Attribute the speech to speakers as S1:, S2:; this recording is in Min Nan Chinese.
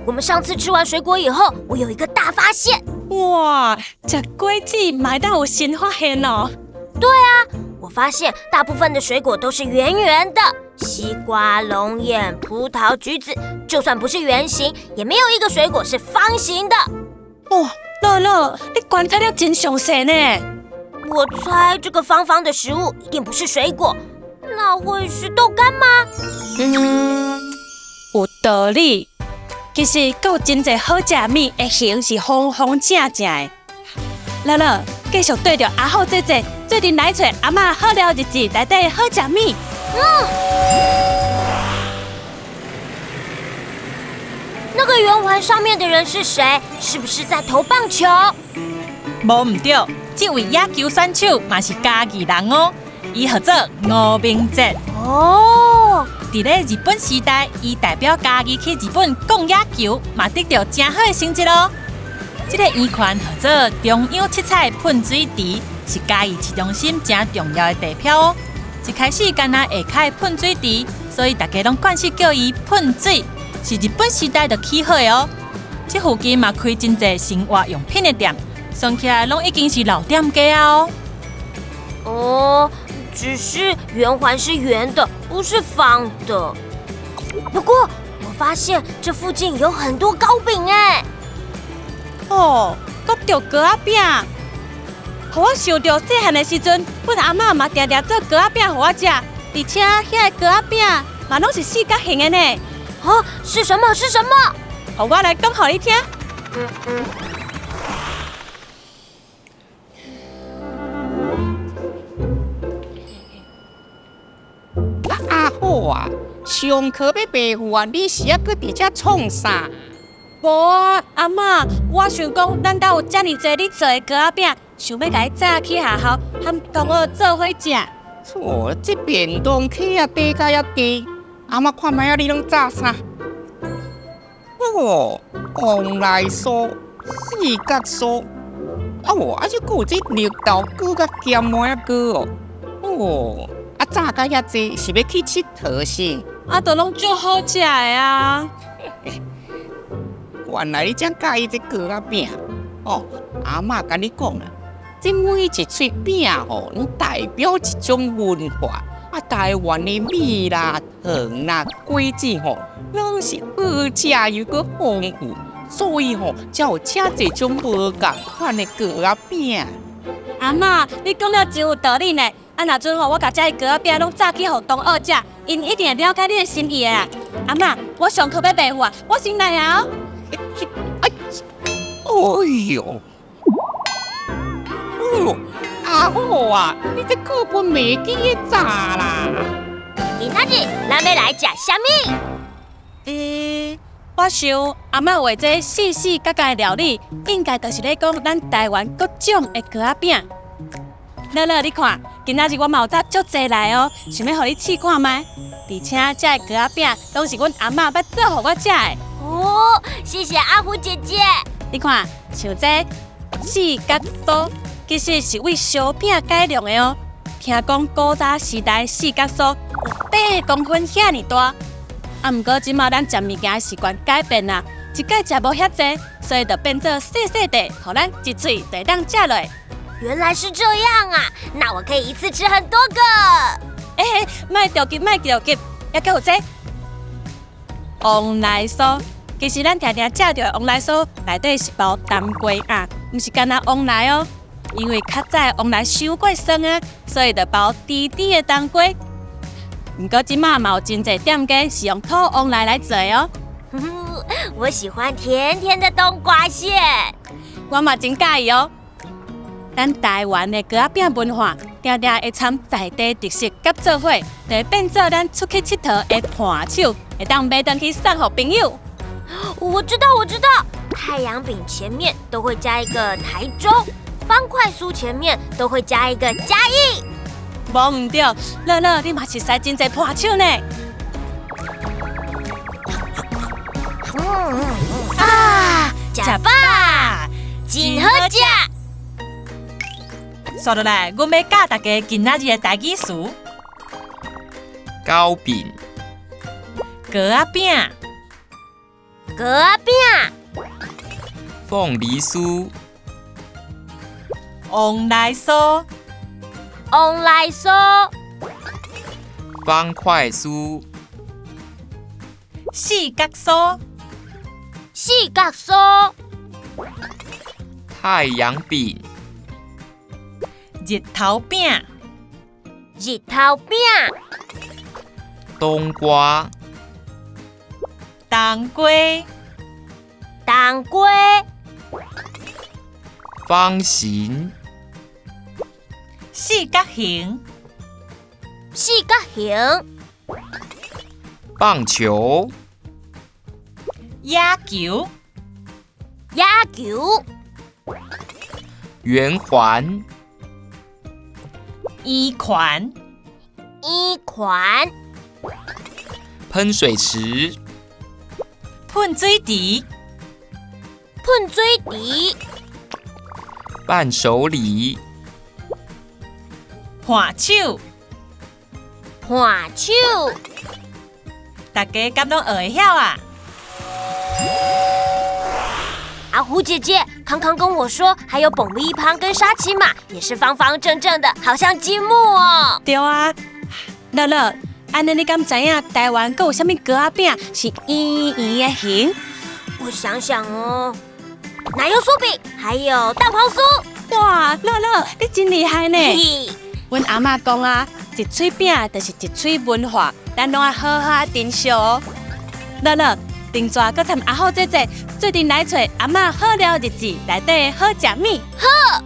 S1: 我們上次吃完水果以後，我有一個大發現。
S2: 哇，食果子嘛會當有新發現哦！
S1: 對啊，我發現大部分的水果都是圓圓的，西瓜、龍眼、葡萄、橘子，就算不是圓形，也沒有一個水果是方形的。
S2: 哇，樂樂，你觀察了真詳細呢。
S1: 我猜這個方方的食物一定不是水果，那會是豆乾嗎？
S2: 嗯，有道理。其實閣有真濟好食的物的形是方方正正的。樂樂，繼續綴著阿虎姐姐，做陣來揣阿嬤好料日誌內底好食物。
S1: 嗯。那個圓環上面的人是誰？是不是在投棒球？
S3: 無毋對，這位野球選手嘛是嘉義人哦，伊號做吳明哲。
S1: 哦，
S3: 佇咧日本時代，伊代表嘉義去日本貢野球，嘛得著誠好的成績咯。這個圓環號做中央七彩噴水池，是嘉義市中心誠重要的地標哦。一開始干焦下跤的噴水池，所以大家攏慣勢叫伊噴水，是日本時代就起好的哦。這附近嘛開真濟生活用品的店，算起來攏已經是老店家哦。
S1: 哦，只是圓環是圓的，不是方的。不過我發現這附近有很多糕餅哎。
S2: 哦，閣著糕仔餅，予我想著細漢的時陣，阮阿嬤嘛定定做糕仔餅予我食，而且遐个糕仔餅嘛攏是四角形的呢。
S1: 哦，是什麼？是什麼？
S2: 予我來講予你聽。
S4: 阿虎啊，上課欲白付啊，你是猶閣佇遮創啥？
S2: 無啊，阿嬤，我想講，咱兜有遮爾濟你做的糕仔餅，想欲共伊炸去學校，和同學做伙食。
S4: 錯，這便當起啊，底價遐低，阿嬤看覓仔你攏炸啥？哦，旺來酥、四角酥，啊無，啊這閣有這綠豆糕佮鹹麥仔糕哦。哦，啊炸甲遐濟，是欲去𨑨迌是？
S2: 啊，都攏足好食的啊！
S4: 原來你遮佮意這糕仔餅哦，阿嬤共你講啦，這每一喙餅吼，攏代表一種文化。啊，台灣的米啦、糖啦、果子吼，攏是好食又閣豐富，所以吼，才有遮濟種無仝款的糕仔餅。
S2: 阿嬤，你講了真有道理呢。啊，若陣吼，我共這糕仔餅攏炸去予同學食，𪜶一定會了解你的心意的啦。阿嬤，我上課欲袂赴啊，我先來啊。
S4: 哎，哎喲，哎喲，阿虎啊，你這課本袂記得炸啦！
S1: 今仔日咱欲來食啥物？
S2: 嗯，我想阿嬤畫這四四角角的料理，應該就是咧講咱台灣各種的糕仔餅。樂樂，你看，今仔日我嘛有炸足濟來哦，想欲予你試看覓。而且這个糕仔餅攏是阮阿嬤捌做予我食的。
S1: 哦，謝謝阿虎姐姐。
S2: 你看，像這四角酥，其實是為燒餅改良的哦。聽講古早時代四角酥有8公分遐爾大，啊，毋過這馬咱食物件的習慣改變啦，一擺食無遐濟，所以就變做細細塊，予咱一喙就會當食落。
S1: 原來是這樣啊，那我可以一次吃很多個。
S2: 欸，莫著急，莫著急，猶閣有這旺來酥。其實咱定定食著的旺來酥內底是包冬瓜餡，毋是干焦旺來哦。因為較早的旺來傷過酸啊，所以就包甜甜的冬瓜。毋過這馬嘛有真濟店家是用土旺來來做的哦。
S1: 我喜歡甜甜的冬瓜餡，
S2: 我嘛真佮意哦。咱台灣的糕仔餅文化，定定會摻在地特色佮做伙，就會變做咱出去𨑨迌的伴手，會當買轉去送予朋友。
S1: 我知道，我知道，太陽餅前面都會加一個台中，方塊酥前面都會加一個嘉義。
S2: 無毋對，樂樂，你嘛熟似真濟伴手呢。
S1: 啊，食飽，真好食。
S3: 紲落來，阮欲教大家今仔日的台語詞：
S5: 糕餅、
S3: 糕仔餅、
S1: 糕仔餅、
S5: 鳳梨酥、
S3: 旺來酥、
S1: 旺來酥、
S5: 方塊酥、
S3: 四角酥、
S1: 四角酥、
S5: 太陽餅、
S3: 日頭餅、
S1: 日頭餅、
S5: 冬瓜、
S3: 冬瓜、
S1: 冬瓜、
S5: 方形、
S3: 四角形、
S1: 四角形、
S5: 棒球、
S3: 野球、
S1: 野球、
S5: 圓環、
S3: 圓環、
S1: 圓環、
S5: 噴水池、
S3: 噴水池、
S1: 噴水池、
S5: 伴手禮、
S3: 伴手。
S1: 伴手。
S3: 大家敢攏學會曉啊？
S1: 阿虎姐姐，康康跟我說，還有爆米香跟沙琪瑪也是方方正正的，好像積木哦。
S2: 對啊，樂樂，按呢你敢知影台灣閣有啥物糕仔餅是圓圓的形？
S1: 我想想哦，奶油酥餅，還有蛋黃酥。
S2: 哇，樂樂，你真厲害呢！阮阿嬤講啊，一喙餅就是一喙文化，咱攏愛好好珍惜哦。樂樂，等陣閣參阿虎姐姐做陣來揣阿嬤好料日誌內底的好食物。
S1: 好。